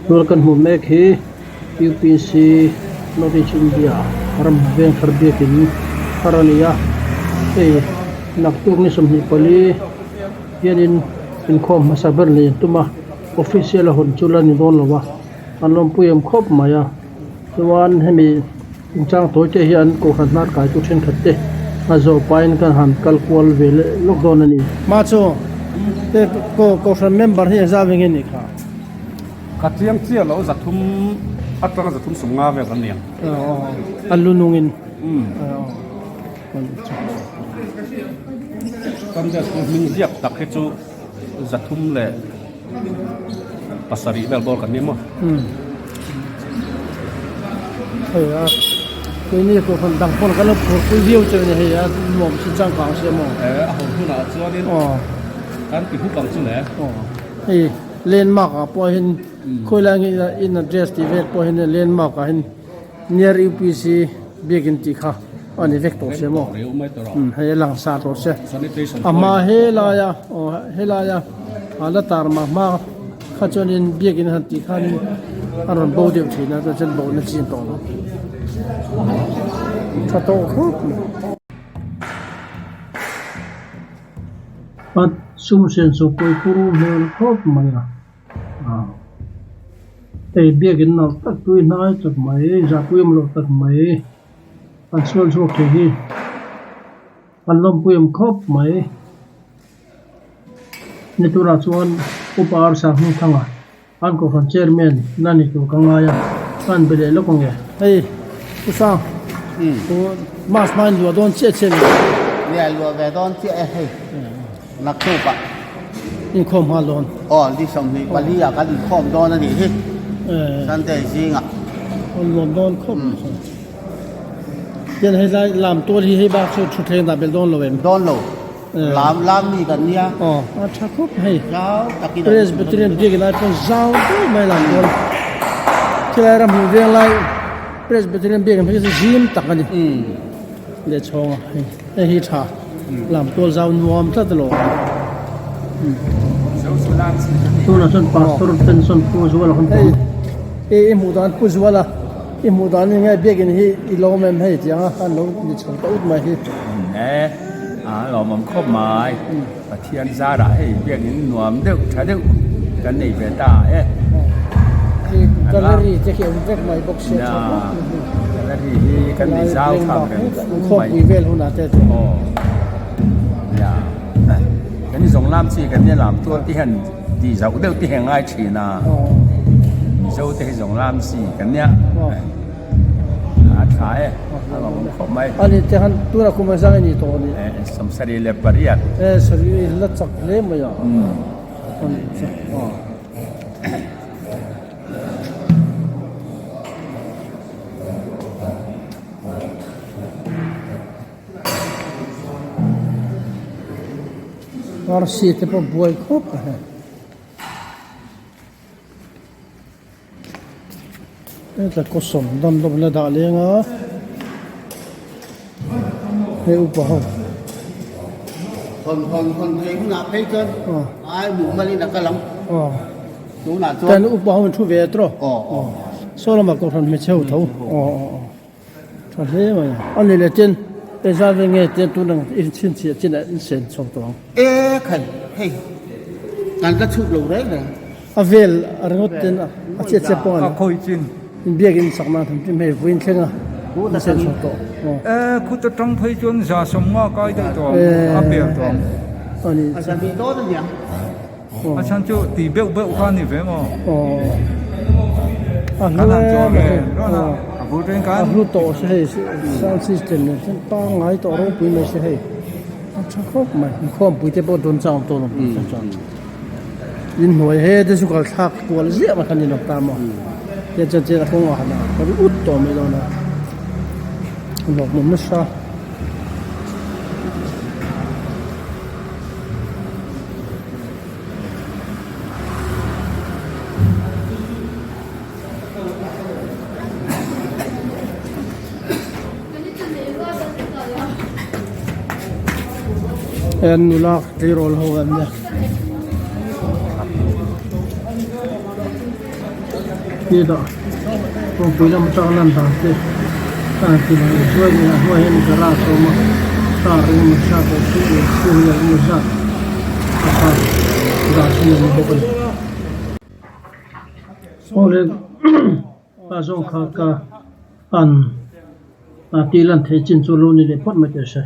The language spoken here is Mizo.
Tuna kan hmuh mek hi UPC North East India ram vengthar biakin thar a ni a hei naktuk ni 24 hianin inkhawm hmasa ber nei an tum a official a hawn chu la ni dawn lo a an lawmpui awm khawp mai a chuan hemi inchang tawi te hian kohhran hnar kaitu thenkhat te a zawh pahin kan han kal kual ve leh lawk dawn a ni. Hma chu te kohhran member hi engzah veng nge nih kha? Ka chiang chiah lo zathum atanga zathum sawmnga vel kan ni ang. A lu nungin. Sunday school hming ziak tak hi chu 307 vel bawr kan ni maw. Hei a keini kohhran dang pawn kan lo phur pui viau che ni hei a nuam si changkang sia maw. A hawn hunah chuanin kan ti hup ang chu le. Hei landmark ah pawh hian khawilai nge in address tih vel pawh hian landmark ah hian near UPC biakin tih kha a ni vek tawh sia maw hei a lang sa tawh sia a hma helaia aw helaia a la tar mah hma kha chuanin biakin han tih khanin a rawn bo deuh thin a chuan bo na chin tawh lo tha tawh khawp mai. A sum senso pawi pur hmel khawp mai a hei biakin nalh tak tui hnai tak mai zahpui awm loh tak mai an sual chhuak thei hi an lawmpui awm khawp mai ni turah chuan upa arsa hming thanga an kohhran chairman la ni tur ka ngai a ka han be leh lawk ange. Hei u Sang mask hma in luah dawn chiah chiah ni. Nia luah ve dawn chiah e hei naktuk ah. Inkhawm nghal dawn. Aw ni 24 ah kan inkhawm dawn a nih hi Sunday zingah. Aw nuam dawn khawp mai. Tian hei lai lam tual hi hei bak chu thutthleng dah belh dawn lo em? Dawn lo. Lam lam mi kan nia. Aw a tha khawp hei. Zau takin Presbyterian biakin lai pawn zau deuh mai lam tual. Khilai ram hmuh veng lai Presbyterian biakin phei chu zim tak a ni. Leh chhawng a hei hei hi tha lam tual zau nuam tlat alawm. Tunah chuan Pastor Benson Pu Zuala kan hmu. Hei i hmuh dan Pu Zuala i hmuh dan enge biakin hi i lawm em hei tiang a an lo ni chho ta ut mai hi. A lawmawm khawp mai. Pathian zarah hei biakin nuam deuh tha deuh kan nei ve ta e. Gallery te khi a awm vek mai bawk sia tha khawp mai hei. Gallery hi kan nei zau tha reng fu mai. Khawmpui vel hunah te chu. Aw nia kan zawng lam chi kan nia lam tuar te hian tih zauh deuh te hi a ngai thin a. Mizo te hi zawng lam chi kan nia. A tha e, a lawmawm khawp mai. A ni te khan tunah kum a zang i ni tawh a ni. 78. E sarih la chak hle mai a. Arsi te pawh buai khawp a hei. Heta kaw sawm dam dawm la dah leng a hei upa ho hawn hawn hawn thei hunah phei chuan ai hmuh malin a kal ang tunah chuan kan upa ho in thu ve tawh aw saw lamah kohhran hmeichhe ho tho aw aw tha hle mai a a ni leh ten engzat vel nge ten tun ang in chhinchhiah chin ah in sen chho tawh ang e khai hei kan la chhuk lo reng reng. A vel a ringawt ten a chiat chiat pawh a ni. A khawi chin. Biakin sak nan tham chu hei vawiin thleng a in sen chhuak tawh. E khut atang phei chuan 150 kai daih tawh ang a pel tawh ang. A ni. A za bih dawn a nia. A chhan chu ti beuh beuh kha a ni ve maw. A hlu em a hei. A bul teng khan. A hlu tawh se hei sound system nen chuan pangngai tawh ropui mai se hei. A tha khawp mai. Inkhawmpui te pawh dawn chang tawh lo chuan. Inhnuai he te chu kal thlak kual ziah mai kha ni lo ta maw tiang chuan chen a kawng ah han a ri ut tawh mai dawn a lawmawm nasa. Heng nula tleirawl ho an nia. Hetah kawngpui lam atanga lan dan te a han ti lang leh zuai mai a, a hnuaiah hian garage a awm a, car engemaw zat leh two wheeler engemaw zat a park dah thin a ni bawk a ni. Awle a zawng kha ka an tih lan theih chin chu lo ni leh phawt mai teh se.